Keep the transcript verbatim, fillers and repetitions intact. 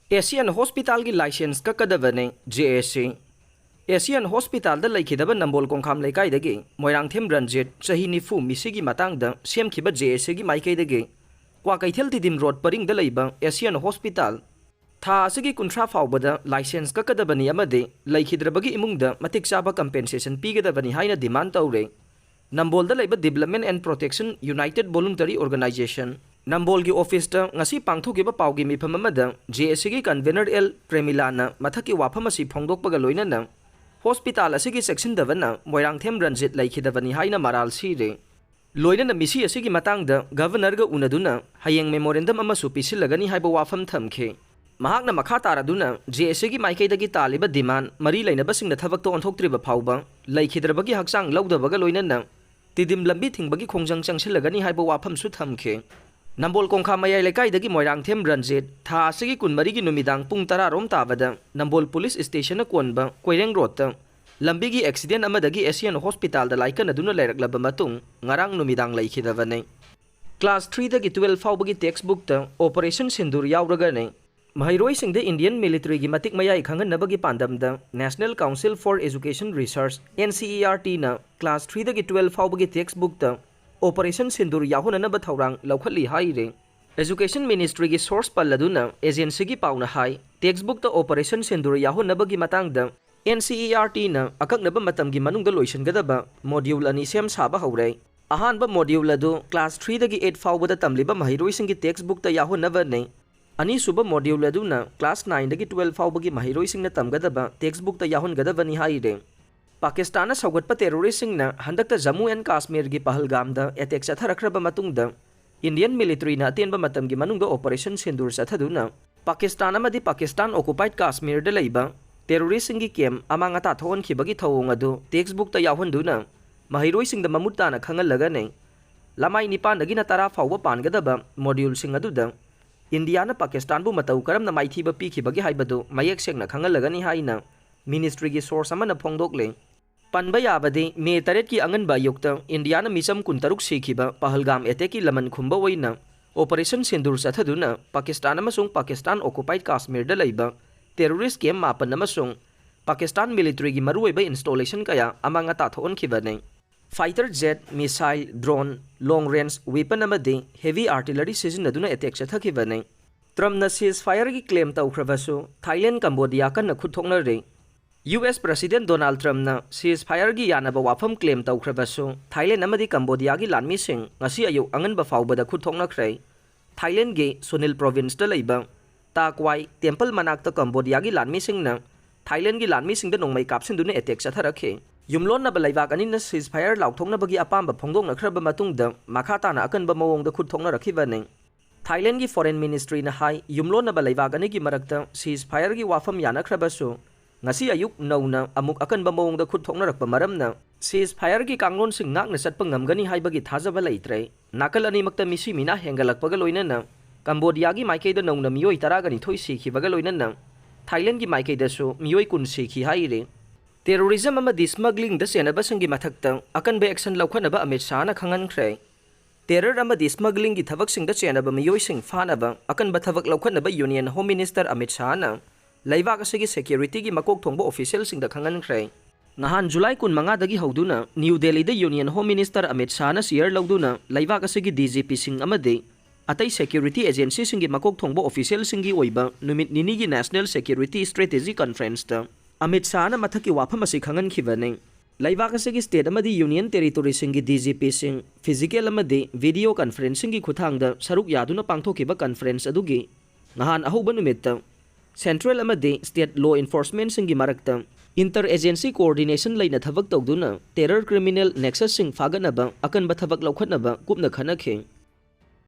Asian ꯍꯣꯁꯄꯤꯇꯥꯜꯒꯤ licence ꯀꯛꯀꯗꯕꯅꯤ J S C. Asian ꯍꯣꯁꯄꯤꯇꯥꯜꯗ ꯂꯩꯈꯤꯗꯕ ꯅꯝꯕꯣꯜ ꯀꯣꯡꯈꯥꯝ ꯂꯩꯀꯥꯏꯗꯒꯤ ꯃꯣꯏꯔꯥꯡꯊꯦꯝ ꯔꯟꯖꯤꯠ, ꯆꯍꯤ ꯅꯤꯐꯨ, ꯃꯤꯁꯤꯒꯤ ꯃꯇꯥꯡꯗ ꯁꯦꯝꯈꯤꯕ ꯖꯦ ꯑꯦꯁ ꯁꯤꯒꯤ ꯃꯥꯏꯀꯩꯗꯒꯤ ꯀ꯭ꯋꯥꯀꯩꯊꯦꯜ ꯇꯤꯗꯤꯝ ꯔꯣꯗ ꯄꯔꯤꯡꯗ ꯂꯩꯕ ꯑꯦꯁꯤꯌꯥꯟ ꯍꯣꯁꯄꯤꯇꯥꯜ ꯊꯥ ꯑꯁꯤꯒꯤ ꯀꯨꯟꯊ꯭ꯔꯥ ꯐꯥꯎꯕꯗ ꯂꯥꯏꯁꯦꯟꯁ ꯀꯛꯀꯗꯕꯅꯤ ꯑꯃꯗꯤ ꯂꯩꯈꯤꯗ꯭ꯔꯕꯒꯤ ꯏꯃꯨꯡꯗ ꯃꯇꯤꯛ ꯆꯥꯕ ꯀꯝꯄꯦꯟꯁꯦꯁꯟ ꯄꯤꯒꯗꯕꯅꯤ ꯍꯥꯏꯅ ꯗꯤꯃꯥꯟ ꯇꯧꯔꯦ꯫ ꯅꯝꯕꯣꯜꯗ ꯂꯩꯕ Development and Protection United Voluntary Organization ꯅꯝꯕꯣꯜꯒꯤ ꯑꯣꯐꯤꯁꯇ ꯉꯁꯤ ꯄꯥꯡꯊꯣꯛꯈꯤꯕ ꯄꯥꯎꯒꯤ ꯃꯤꯐꯝ ꯑꯃꯗ ꯖꯦ ꯑꯦꯁ ꯁꯤꯒꯤ ꯀꯟꯚꯦꯅꯔ ꯑꯦꯜ ꯄ꯭ꯔꯦꯃꯤꯂꯥꯅ ꯃꯊꯛꯀꯤ ꯋꯥꯐꯝ ꯑꯁꯤ ꯐꯣꯡꯗꯣꯛꯄꯒ ꯂꯣꯏꯅꯅ ꯍꯣꯁꯄꯤꯇꯥꯜ ꯑꯁꯤꯒꯤ ꯆꯦꯛꯁꯤꯟꯗꯕꯅ ꯃꯣꯏꯔꯥꯡꯊꯦꯝ ꯔꯟꯖꯤꯠ ꯂꯩꯈꯤꯗꯕꯅꯤ ꯍꯥꯏꯅ ꯃꯔꯥꯜ ꯁꯤꯔꯦ꯫ ꯂꯣꯏꯅꯅ ꯃꯤꯁꯤ ꯑꯁꯤꯒꯤ ꯃꯇꯥꯡꯗ ꯒꯚꯔꯅꯔꯒ ꯎꯅꯗꯨꯅ ꯍꯌꯦꯡ ꯃꯦꯃꯣꯔꯦꯟꯗꯝ ꯑꯃꯁꯨ ꯄꯤꯁꯤꯜꯂꯒꯅꯤ ꯍꯥꯏꯕ ꯋꯥꯐꯝ ꯊꯝꯈꯤ꯫ ꯃꯍꯥꯛꯅ ꯃꯈꯥ ꯇꯥꯔꯗꯨꯅ ꯖꯦ ꯑꯦꯁ ꯁꯤꯒꯤ ꯃꯥꯏꯀꯩꯗꯒꯤ ꯇꯥꯜꯂꯤꯕ ꯗꯤꯃꯥꯟ ꯃꯔꯤ ꯂꯩꯅꯕꯁꯤꯡꯅ ꯊꯕꯛꯇ ꯑꯣꯟꯊꯣꯛꯇ꯭ꯔꯤꯕ ꯐꯥꯎꯕ ꯂꯩꯈꯤꯗ꯭ꯔꯕꯒꯤ ꯍꯛꯆꯥꯡ ꯂꯧꯗꯕꯒ ꯂꯣꯏꯅꯅ ꯇꯤꯗꯤꯝ ꯂꯝꯕꯤ ꯊꯤꯡꯕꯒꯤ ꯈꯣꯡꯖꯪ ꯆꯪꯁꯤꯜꯂꯒꯅꯤ ꯍꯥꯏꯕ ꯋꯥꯐꯝꯁꯨ ꯊꯝꯈꯤ꯫ ꯅꯝꯕꯣꯜ ꯀꯣꯡꯈꯥ ꯃꯌꯥꯏ ꯂꯩꯀꯥꯏꯗꯒꯤ ꯃꯣꯏꯔꯥꯡꯊꯦꯝ ꯔꯟꯖꯤꯠ ꯊꯥ ꯑꯁꯤꯒꯤ ꯀꯨꯟꯃꯔꯤꯒꯤ ꯅꯨꯃꯤꯗꯥꯡ ꯄꯨꯡ ꯇꯔꯥ ꯔꯣꯝ ꯇꯥꯕꯗ ꯅꯝꯕꯣꯜ ꯄꯨꯂꯤꯁ ꯁ꯭ꯇꯦꯁꯟꯅ ꯀꯣꯟꯕ ꯀꯣꯏꯔꯦꯡ ꯔꯣꯗꯇ ꯂꯝꯕꯤꯒꯤ ꯑꯦꯛꯁꯤꯗꯦꯟ ꯑꯃꯗꯒꯤ ꯑꯦꯁꯤꯌꯥꯟ ꯍꯣꯁꯄꯤꯇꯥꯜꯗ ꯂꯥꯏꯀꯠꯅꯗꯨꯅ ꯂꯩꯔꯛꯂꯕ ꯃꯇꯨꯡ ꯉꯔꯥꯡ ꯅꯨꯃꯤꯗꯥꯡ ꯂꯩꯈꯤꯗꯕꯅꯤ꯫ ꯀ꯭ꯂꯥꯁ ꯊ꯭ꯔꯤꯗꯒꯤ ꯇꯨꯋꯦꯜꯐ ꯐꯥꯎꯕꯒꯤ ꯇꯦꯛꯁ ꯕꯨꯛꯇ ꯑꯣꯄꯔꯦꯁꯟ ꯁꯤꯟꯗꯨꯔ ꯌꯥꯎꯔꯒꯅꯤ꯫ ꯃꯍꯩꯔꯣꯏꯁꯤꯡꯗ ꯏꯟꯗꯤꯌꯟ ꯃꯤꯂꯤꯇꯔꯤꯒꯤ ꯃꯇꯤꯛ ꯃꯌꯥꯏ ꯈꯪꯍꯟꯅꯕꯒꯤ ꯄꯥꯟꯗꯝꯗ National Council for Education Research, N C E R T ꯅ ꯀ꯭ꯂꯥꯁ ꯊ꯭ꯔꯤꯗꯒꯤ ꯇꯨꯋꯦꯜꯐ ꯐꯥꯎꯕꯒꯤ ꯇꯦꯛꯁ ꯕꯨꯛꯇ ꯑꯣꯄꯔꯦꯁꯟ ꯁꯤꯟꯗꯨꯔ ꯌꯥꯎꯍꯟꯅꯅꯕ ꯊꯧꯔꯥꯡ ꯂꯧꯈꯠꯂꯤ ꯍꯥꯏꯔꯤ꯫ ꯑꯦꯖꯨꯀꯦꯁꯟ ꯃꯤꯅꯤꯁꯇ꯭ꯔꯤꯒꯤ ꯁꯣꯔꯁ ꯄꯜꯂꯗꯨꯅ ꯑꯦꯖꯦꯟꯁꯤꯒꯤ ꯄꯥꯎꯅ ꯍꯥꯏ, ꯇꯦꯛꯁ ꯕꯨꯛꯇ ꯑꯣꯄꯔꯦꯁꯟ ꯁꯤꯟꯗꯨꯔ ꯌꯥꯎꯍꯟꯅꯕꯒꯤ ꯃꯇꯥꯡꯗ N C E R T ꯅ ꯑꯀꯛꯅꯕ ꯃꯇꯝꯒꯤ ꯃꯅꯨꯡꯗ ꯂꯣꯏꯁꯤꯟꯒꯗꯕ ꯃꯣꯗ꯭ꯌꯨꯜ ꯑꯅꯤ ꯁꯦꯝ ꯁꯥꯕ ꯍꯧꯔꯦ꯫ ꯑꯍꯥꯟꯕ ꯃꯣꯗ꯭ꯌꯨꯜ ꯑꯗꯨ ꯀ꯭ꯂꯥꯁ ꯊ꯭ꯔꯤꯗꯒꯤ ꯑꯩꯠ ꯐꯥꯎꯕꯗ ꯇꯝꯂꯤꯕ ꯃꯍꯩꯔꯣꯏꯁꯤꯡꯒꯤ ꯇꯦꯛꯁ ꯕꯨꯛꯇ ꯌꯥꯎꯍꯟꯅꯕꯅꯤ꯫ ꯑꯅꯤꯁꯨꯕ ꯃꯣꯗ꯭ꯌꯨꯜ ꯑꯗꯨꯅ ꯀ꯭ꯂꯥꯁ ꯅꯥꯏꯟꯗꯒꯤ ꯇꯨꯋꯦꯜꯐ ꯐꯥꯎꯕꯒꯤ ꯃꯍꯩꯔꯣꯏꯁꯤꯡꯅ ꯇꯝꯒꯗꯕ ꯇꯦꯛꯁ ꯕꯨꯛꯇ ꯌꯥꯎꯍꯟꯒꯗꯕꯅꯤ ꯍꯥꯏꯔꯦ꯫ ꯄꯥꯀꯤꯁꯇꯥꯟꯅ ꯁꯧꯒꯠꯄ ꯇꯦꯔꯣꯔꯤꯁꯁꯤꯡꯅ ꯍꯟꯗꯛꯇ ꯖꯝꯃꯨ ꯑꯦꯟ ꯀꯥꯁꯃꯤꯔꯒꯤ ꯄꯍꯜꯒꯥꯝꯗ ꯑꯦꯇꯦꯛ ꯆꯠꯊꯔꯛꯈ꯭ꯔꯕ ꯃꯇꯨꯡꯗ, ꯏꯟꯗꯤꯌꯟ ꯃꯤꯂꯤꯇꯔꯤꯅ ꯑꯇꯦꯟꯕ ꯃꯇꯝꯒꯤ ꯃꯅꯨꯡꯗ ꯑꯣꯄꯔꯦꯁꯟ ꯁꯤꯟꯗꯨꯔ ꯆꯠꯊꯗꯨꯅ ꯄꯥꯀꯤꯁꯇꯥꯟ ꯑꯃꯗꯤ ꯄꯥꯀꯤꯁꯇꯥꯟ ꯑꯣꯀꯨꯄꯥꯏꯗ ꯀꯥꯁꯃꯤꯔꯗ ꯂꯩꯕ ꯇꯦꯔꯣꯔꯤꯁꯁꯤꯡꯒꯤ ꯀꯦꯝ ꯑꯃꯥꯡ ꯑꯇꯥ ꯊꯣꯛꯍꯟꯈꯤꯕꯒꯤ ꯊꯧꯑꯣꯡ ꯑꯗꯨ ꯇꯦꯛꯁ ꯕꯨꯛꯇ ꯌꯥꯎꯍꯟꯗꯨꯅ ꯃꯍꯩꯔꯣꯏꯁꯤꯡꯗ ꯃꯃꯨꯠ ꯇꯥꯅ ꯈꯪꯍꯜꯂꯒꯅꯤ꯫ ꯂꯃꯥꯏ ꯅꯤꯄꯥꯟꯗꯒꯤꯅ ꯇꯔꯥ ꯐꯥꯎꯕ ꯄꯥꯟꯒꯗꯕ ꯃꯣꯗ꯭ꯌꯨꯜꯁꯤꯡ ꯑꯗꯨꯗ ꯏꯟꯗꯤꯌꯥꯅ ꯄꯥꯀꯤꯁꯇꯥꯟꯕꯨ ꯃꯇꯧ ꯀꯔꯝꯅ ꯃꯥꯏꯊꯤꯕ ꯄꯤꯈꯤꯕꯒꯦ ꯍꯥꯏꯕꯗꯨ ꯃꯌꯦꯛ ꯁꯦꯡꯅ ꯈꯪꯍꯜꯂꯒꯅꯤ ꯍꯥꯏꯅ ꯃꯤꯅꯤꯁꯇ꯭ꯔꯤꯒꯤ ꯁꯣꯔꯁ ꯑꯃꯅ ꯐꯣꯡꯗꯣꯛꯂꯦ꯫ ꯄꯟꯕ ꯌꯥꯕꯗꯤ, ꯃꯦ ꯇꯔꯦꯠꯀꯤ ꯑꯉꯟꯕ ꯑꯌꯨꯛꯇ ꯏꯟꯗꯤꯌꯥꯅ ꯃꯤꯆꯝ ꯀꯨꯟꯇꯔꯨꯛ ꯁꯤꯈꯤꯕ ꯄꯍꯜꯒꯥꯝ ꯑꯦꯇꯦꯛꯀꯤ ꯂꯃꯟ ꯈꯨꯝꯕ ꯑꯣꯏꯅ Operation Sindoor ꯆꯠꯊꯗꯨꯅ ꯄꯥꯀꯤꯁꯇꯥꯟ ꯑꯃꯁꯨꯡ ꯄꯥꯀꯤꯁꯇꯥꯟ occupied ꯀꯥꯁꯃꯤꯔꯗ ꯂꯩꯕ terrorist camp ꯃꯥꯄꯟ ꯑꯃꯁꯨꯡ ꯄꯥꯀꯤꯁꯇꯥꯟ military ꯒꯤ ꯃꯔꯨꯑꯣꯏꯕ installation ꯀꯌꯥ ꯑꯃꯥꯡ ꯑꯇꯥ ꯊꯣꯛꯍꯟꯈꯤꯕꯅꯤ꯫ Fighter jet, missile, drone, long range weapon ꯑꯃꯗꯤ heavy artillery ꯁꯤꯖꯤꯟꯅꯗꯨꯅ attack ꯆꯠꯊꯈꯤꯕꯅꯤ꯫ ꯇ꯭ꯔꯝꯞꯅ ceasefire ꯒꯤ claim ꯇꯧꯈ꯭ꯔꯕꯁꯨ, ꯊꯥꯏꯂꯦꯟ ꯀꯝꯕꯣꯗꯤꯌꯥ ꯀꯟꯅ ꯈꯨꯠ ꯊꯣꯛꯅꯔꯤ꯫ U S President Donald Trump ꯅ ceasefire ꯒꯤ ꯌꯥꯅꯕ ꯋꯥꯐꯝ claim ꯇꯧꯈ꯭ꯔꯕꯁꯨ, ꯊꯥꯏꯂꯦꯟ ꯑꯃꯗꯤ ꯀꯝꯕꯣꯗꯤꯌꯥꯒꯤ ꯂꯥꯟꯃꯤꯁꯤꯡ ꯉꯁꯤ ꯑꯌꯨꯛ ꯑꯉꯟꯕ ꯐꯥꯎꯕꯗ ꯈꯨꯠ ꯊꯣꯛꯅꯈ꯭ꯔꯦ꯫ ꯊꯥꯏꯂꯦꯟꯒꯤ ꯁꯨꯅꯤꯜ province ꯇ ꯂꯩꯕ ꯇꯥ ꯀ꯭ꯋꯥꯏ temple ꯃꯅꯥꯛꯇ ꯀꯝꯕꯣꯗꯤꯌꯥꯒꯤ ꯂꯥꯟꯃꯤꯁꯤꯡꯅ ꯊꯥꯏꯂꯦꯟꯒꯤ ꯂꯥꯟꯃꯤꯁꯤꯡꯗ ꯅꯣꯡꯃꯩ ꯀꯥꯞꯁꯤꯟꯗꯨꯅ attack ꯆꯠꯊꯔꯛꯈꯤ꯫ ꯌꯨꯝꯂꯣꯟꯅꯕ ꯂꯩꯕꯥꯛ ꯑꯅꯤꯅ ceasefire ꯂꯥꯎꯊꯣꯛꯅꯕꯒꯤ ꯑꯄꯥꯝꯕ ꯐꯣꯡꯗꯣꯛꯅꯈ꯭ꯔꯕ ꯃꯇꯨꯡꯗ ꯃꯈꯥ ꯇꯥꯅ ꯑꯀꯟꯕ ꯃꯑꯣꯡꯗ ꯈꯨꯠ ꯊꯣꯛꯅꯔꯛꯈꯤꯕꯅꯤ꯫ ꯊꯥꯏꯂꯦꯟꯒꯤ Foreign Ministry ꯅ ꯍꯥꯏ, ꯌꯨꯝꯂꯣꯟꯅꯕ ꯂꯩꯕꯥꯛ ꯑꯅꯤꯒꯤ ꯃꯔꯛꯇ ceasefire ꯒꯤ ꯋꯥꯐꯝ ꯌꯥꯅꯈ꯭ꯔꯕꯁꯨ, ꯉꯁꯤ ꯑꯌꯨꯛ ꯅꯧꯅ ꯑꯃꯨꯛ ꯑꯀꯟꯕ ꯃꯑꯣꯡꯗ ꯈꯨꯠ ꯊꯣꯛꯅꯔꯛꯄ ꯃꯔꯝꯅ ceasefire ꯒꯤ ꯀꯥꯡꯂꯣꯟꯁꯤꯡ ꯉꯥꯛꯅ ꯆꯠꯄ ꯉꯝꯒꯅꯤ ꯍꯥꯏꯕꯒꯤ ꯊꯥꯖꯕ ꯂꯩꯇ꯭ꯔꯦ꯫ ꯅꯥꯀꯜ ꯑꯅꯤꯃꯛꯇ ꯃꯤꯁꯤ ꯃꯤꯅꯥ ꯍꯦꯟꯒꯠꯂꯛꯄꯒ ꯂꯣꯏꯅꯅ ꯀꯝꯕꯣꯗꯤꯌꯥꯒꯤ ꯃꯥꯏꯀꯩꯗ ꯅꯧꯅ ꯃꯤꯑꯣꯏ ꯇꯔꯥꯒ ꯅꯤꯊꯣꯏ ꯁꯤꯈꯤꯕꯒ ꯂꯣꯏꯅꯅ ꯊꯥꯏꯂꯦꯟꯒꯤ ꯃꯥꯏꯀꯩꯗꯁꯨ ꯃꯤꯑꯣꯏ ꯀꯨꯟ ꯁꯤꯈꯤ ꯍꯥꯏꯔꯤ꯫ Terrorism ꯑꯃꯗꯤ smuggling ꯗ ꯆꯦꯟꯅꯕꯁꯤꯡꯒꯤ ꯃꯊꯛꯇ ꯑꯀꯟꯕ action ꯂꯧꯈꯠꯅꯕ ꯑꯃꯤꯠ ꯁꯥꯍꯅ ꯈꯪꯍꯟꯈ꯭ꯔꯦ꯫ Terror ꯑꯃꯗꯤ smuggling ꯒꯤ ꯊꯕꯛꯁꯤꯡꯗ ꯆꯦꯟꯅꯕ ꯃꯤꯑꯣꯏꯁꯤꯡ ꯐꯥꯅꯕ ꯑꯀꯟꯕ ꯊꯕꯛ ꯂꯧꯈꯠꯅꯕ Union Home Minister ꯑꯃꯤꯠ ꯁꯥꯍꯅ ꯂꯩꯕꯥꯛ ꯑꯁꯤꯒꯤ security ꯒꯤ ꯃꯀꯣꯛ ꯊꯣꯡꯕ official ꯁꯤꯡꯗ ꯈꯪꯍꯟꯈ꯭ꯔꯦ꯫ ꯅꯍꯥꯟ ꯖꯨꯂꯥꯏ ꯀꯨꯟꯃꯉꯥꯗꯒꯤ ꯍꯧꯗꯨꯅ ꯅ꯭ꯌꯨ ꯗꯦꯜꯂꯤꯗ Union Home Minister ꯑꯃꯤꯠ ꯁꯥꯍꯅ chair ꯂꯧꯗꯨꯅ ꯂꯩꯕꯥꯛ ꯑꯁꯤꯒꯤ D G P ꯁꯤꯡ ꯑꯃꯗꯤ ꯑꯇꯩ security agency ꯁꯤꯡꯒꯤ ꯃꯀꯣꯛ ꯊꯣꯡꯕ official ꯁꯤꯡꯒꯤ ꯑꯣꯏꯕ ꯅꯨꯃꯤꯠ ꯅꯤꯅꯤꯒꯤ National Security Strategy Conference ꯇ ꯑꯃꯤꯠ ꯁꯥꯍꯅ ꯃꯊꯛꯀꯤ ꯋꯥꯐꯝ ꯑꯁꯤ ꯈꯪꯍꯟꯈꯤꯕꯅꯤ꯫ ꯂꯩꯕꯥꯛ ꯑꯁꯤꯒꯤ state ꯑꯃꯗꯤ union territory ꯁꯤꯡꯒꯤ D G P ꯁꯤꯡ physical ꯑꯃꯗꯤ video conferencing ꯒꯤ ꯈꯨꯠꯊꯥꯡꯗ ꯁꯔꯨꯛ ꯌꯥꯗꯨꯅ ꯄꯥꯡꯊꯣꯛꯈꯤꯕ conference ꯑꯗꯨꯒꯤ ꯅꯍꯥꯟ ꯑꯍꯧꯕ ꯅꯨꯃꯤꯠꯇ central ꯑꯃꯗꯤ state law enforcement ꯁꯤꯡꯒꯤ ꯃꯔꯛꯇ inter agency coordination ꯂꯩꯅ ꯊꯕꯛ ꯇꯧꯗꯨꯅ terror criminal nexus ꯁꯤꯡ ꯐꯥꯒꯠꯅꯕ ꯑꯀꯟꯕ ꯊꯕꯛ ꯂꯧꯈꯠꯅꯕ ꯀꯨꯞꯅ ꯈꯟꯅꯈꯤ꯫